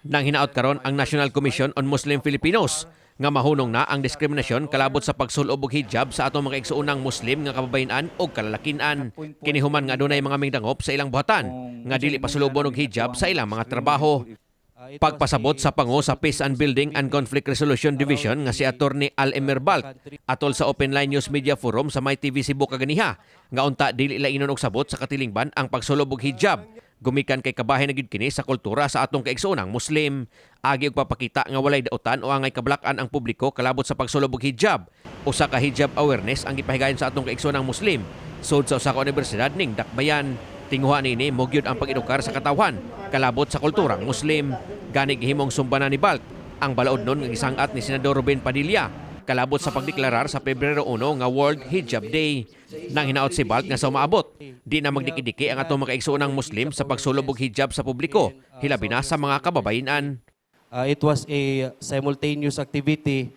Nang hinaot karon ang National Commission on Muslim Filipinos nga mahunong na ang diskriminasyon kalabot sa pagsulob og hijab sa atong mga igsuonang Muslim nga kababayen-an og kalalakian. Kini human nga adunay mga mingdangop sa ilang buhatan nga dili pasulobon og hijab sa ilang mga trabaho. Pagpasabot sa pango sa Peace and Building and Conflict Resolution Division nga si Attorney Al Emer Balt atol sa Open Line News Media Forum sa My TV Cebu kaganiha nga unta dili lainon og sabot sa katilingban ang pagsulob og hijab gumikan kay kabahin na gyud kini sa kultura sa atong kaigsuonang Muslim. Agi og papakita nga walay dautan o angay kabalak-an ang publiko kalabot sa pagsulob og hijab. Usa ka hijab awareness ang gipahigayon sa atong kaigsuonang Muslim sud sa usa ka universidad ning Dakbayan. Tinguha niini mao gyud ang pag-edukar sa katawhan kalabot sa kulturang Muslim. Gani gihimong sumbanan ni Balt ang balaod nun nga gisangat ni Senador Robin Padilla kalabot sa pagdeklarar sa Pebrero 1 nga World Hijab Day. Nang hinaot si Balt nga sa umaabot, di na magdiki-diki ang atong mga kaigsuonang Muslim sa pagsulob og hijab sa publiko, hilabi na sa mga kababayenan. It was a simultaneous activity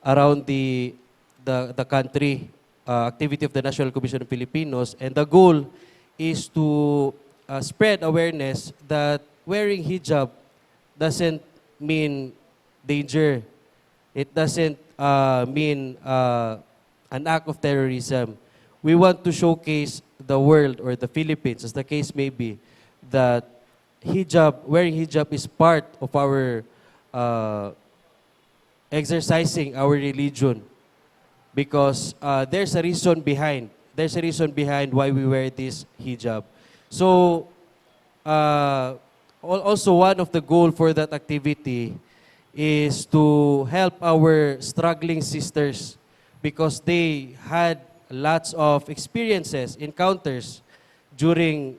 around the country, activity of the National Commission of Filipinos, and the goal is to spread awareness that wearing hijab doesn't mean danger. It doesn't mean an act of terrorism. We want to showcase the world or the Philippines, as the case may be, that hijab, wearing hijab is part of our exercising our religion because there's a reason behind. There's a reason behind why we wear this hijab. So, also one of the goal for that activity is to help our struggling sisters because they had lots of experiences, encounters during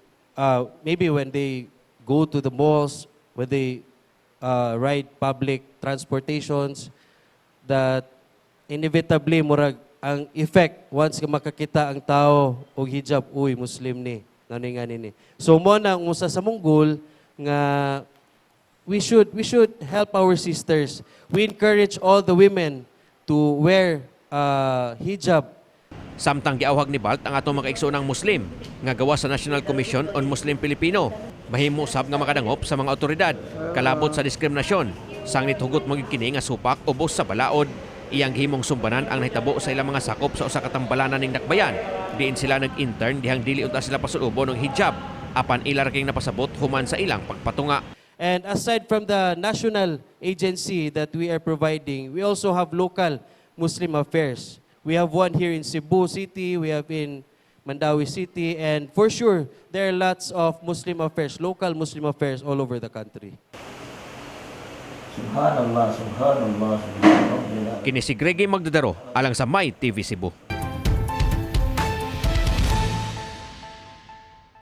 maybe when they go to the malls, when they ride public transportations, that inevitably murag ang effect once nga makakita ang tao og hijab, "Uy, Muslim ni ngano nga ni." So mao na ang usa sa among goal nga we should help our sisters. We encourage all the women to wear hijab. Samtang giawhag ni Balt ang atong mga igsoonang Muslim nga gawas sa National Commission on Muslim Filipino, mahimo sab nga makadangop sa mga otoridad kalabot sa diskriminasyon. Sanglit hugot man gyud kini nga supak ubos sa balaod. Iyang gihimong sumbanan ang nahitabo sa ilang mga sakop sa usa ka tambalanan ning Dakbayan. Diin sila nag-intern dihang dili unta sila pasulubon og hijab apan ila ra king napasabot human sa ilang pagpatunga. And aside from the national agency that we are providing, we also have local Muslim affairs. We have one here in Cebu City, we have in Mandaue City, and for sure, there are lots of Muslim affairs, local Muslim affairs all over the country. Subhanallah, subhanallah, subhanallah. Kini si Greggy Magdadaro alang sa My TV Cebu.